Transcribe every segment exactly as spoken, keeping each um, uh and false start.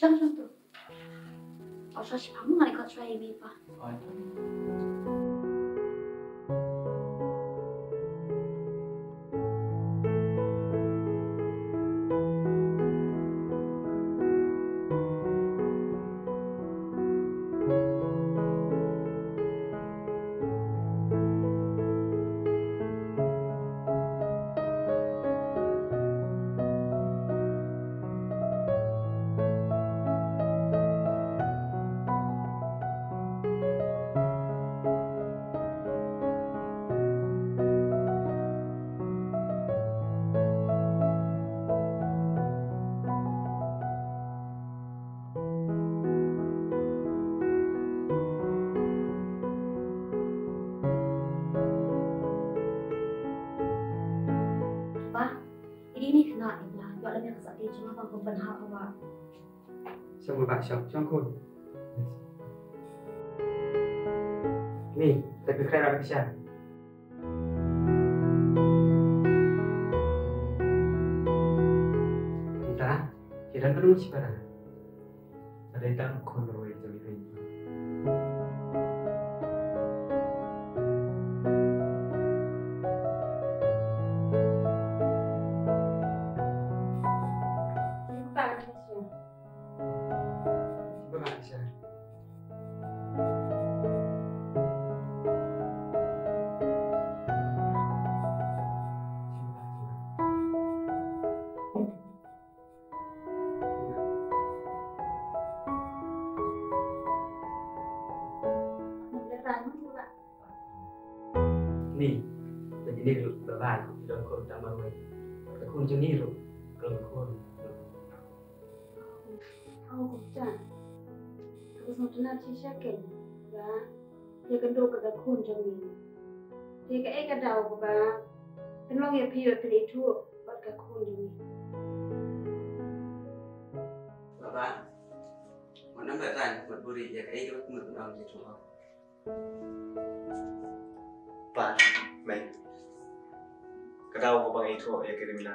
Shong, shong tu. Aw, shong shipang, nga ikot shuwa ïa me, Pa. Pa, ïa ini khynnah ïa la, ïoh lem ïa ka sopti jong nga ba kum pynhap hawa. Shong ba shong, shong khun. Ni, te phi khreh na phi sha. Nta, ki don ka dum shi para. Ka dei tang khun ruh jong i. Ba nga sha. Ni, ba jini ruh ba ban, ki don khun tang marwei. Ka khun jong ni ruh, ka long khun. Hau kumta. Ka sngewtynnat shisha kein ba ïa kynduh ka da khun jong ngi. Te kaei ka daw kaba pynlong ïa phi ba phin ithuh bad ka khun jong ngi? Baba, ngan ym leh tang bad buri ïa kaei kaba phi pynlong ïa phi. Pa, mei. Ka daw kaba nga ithuh ïa ka Rimna.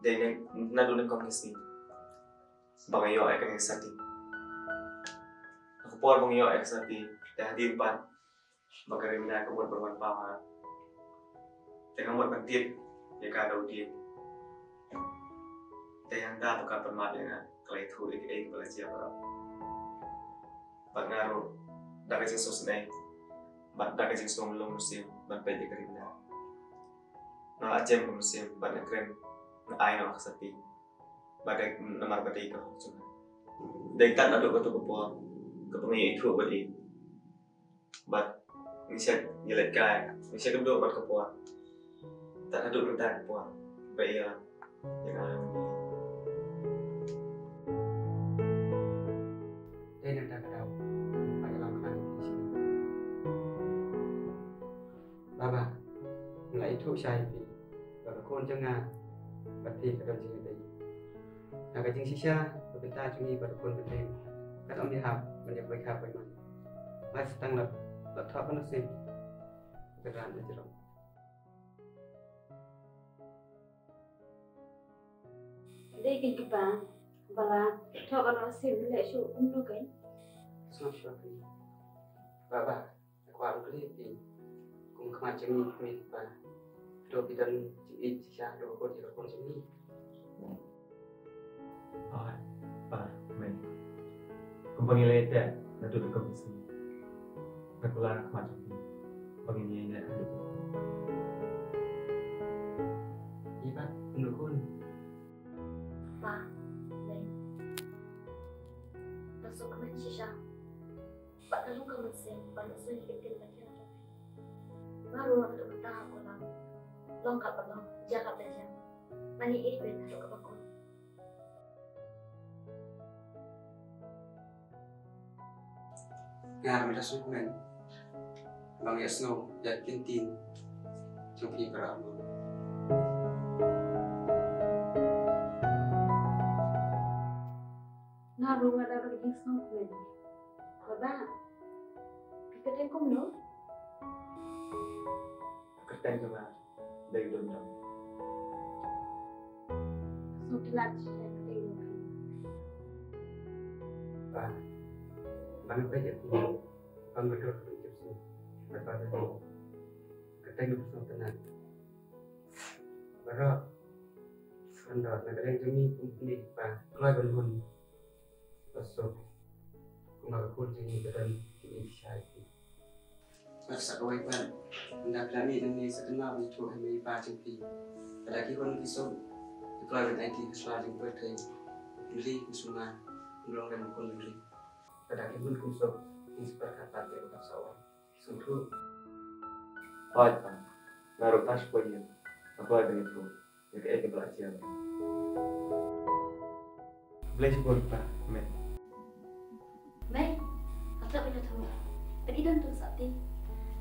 Dei na, naduh nyngkong ka sngi ba nga ïoh ïa kane ka sopti. Ha ka por ba nga ïoh ïa ka sopti, te hadien pat ba ka Rimna ka mut ban wan paw ha nga. Te nga mut ban tip ïa ka da u tip. Te hangta to ka pynmap ïa nga, ka la ithuh ïa kaei kaba la jia baroh. Bad nga ruh da ka jingsngewsynei bad da ka jingsngew lung mynsiem ban peit ïa ka Rimna. Nga la jem ka mynsiem bad nga kren, nga ai noh ka sopti. Bad dei namar ba dei ka hok jong nga. Dei tang naduh kato ka por kaba nga ïa ithuh bad i. Bad nga shet ïaleit kai, nga shet kynduh bad ka por. Tang naduh mynta ka por ba ïa ïa nga. Dei na kata ka daw ba ïalam khnang ïa phi. Baba, nga la ithuh shai ïa phi ba ka khun jong nga bad phi ka don jingïadei. Na ka jingshisha, ka bynta jong ngi bad ka khun bynta, ngan ym ïahap ban ïa poi kha poi man. Nga sa tang la, la thoh ka nursing. Ka ran na jrong. Dei kein kpa ba la thoh ka nursing, leh shuh kumno kein? Sngap shuwa kein. Baba, nga kwah ban kylli ïa phi. Kum khmat jong ngi, phi pa, to phi don jingïeit shisha haduh ba kut ïa ka khun jong ngi? Hooid pa, mei. Kumba ngi la ïateh naduh ka mynsiem, nga kular ha khmat jong phi ba ngin ïaineh haduh ba kut. Ïa pat, kynduh khun. Pa, mei, nga sngewkmen shisha. Bad ka long ka mynsiem ban ïasnoh ïa ka ktien ka khiah jong phi. Nga ruh nga dei uta ha Kulam, long kaba long, jia kaba jia. Ngan ïaieit beit haduh kaba kut. Nga ruh nga da sngewkmen. Ban ïa sngew ïa ki ktien jong phi para. Nga ruh nga dang ïa sngew kmen. Baba, phi kyrteng kumno? Kyrteng jong nga Dei Dundon. Sngewtynnat shisha ïa kyrteng jong phi. Ba, ba nga peit ïa phi, ba nga dor ka jingtip sngewtynnat. Ba, ba, ba, kyrteng jong phi sngewtynnat. Baroh, ban dor na ka liang jong ngi kum kmie kpa, kloi ban hun. Ba suk, kumba ka khun jong ngi ka don ki ïing ki shai ki. Bad sa kawei pat, ynda phi la mih nangne sa kynmaw ban ïathuh ha i mei i pa jong phi. Lada ki hun ki suk, ki kloi ban aiti ha sla jong pyrthei. Pynri pynshong, pynlong lem khun pynri. Lada ki hun ki suk, kin sa pyrkhat pat ïa ka sa wan. Sngewthuh. Hooid pa, nga ruh nga shu poi ïa ka, nga kloi ban ïathuh ïa kaei kaba la jia. Khublei shibun pa, mei. Mei, nga tlot ban ïathuh. Peit i don tu sati.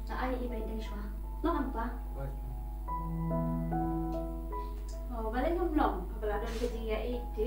Nga ai ïa i ba i dang shuwa. Long em pa? Hooid. Oh, balei ngam long? Ba la don ka jingïaid te.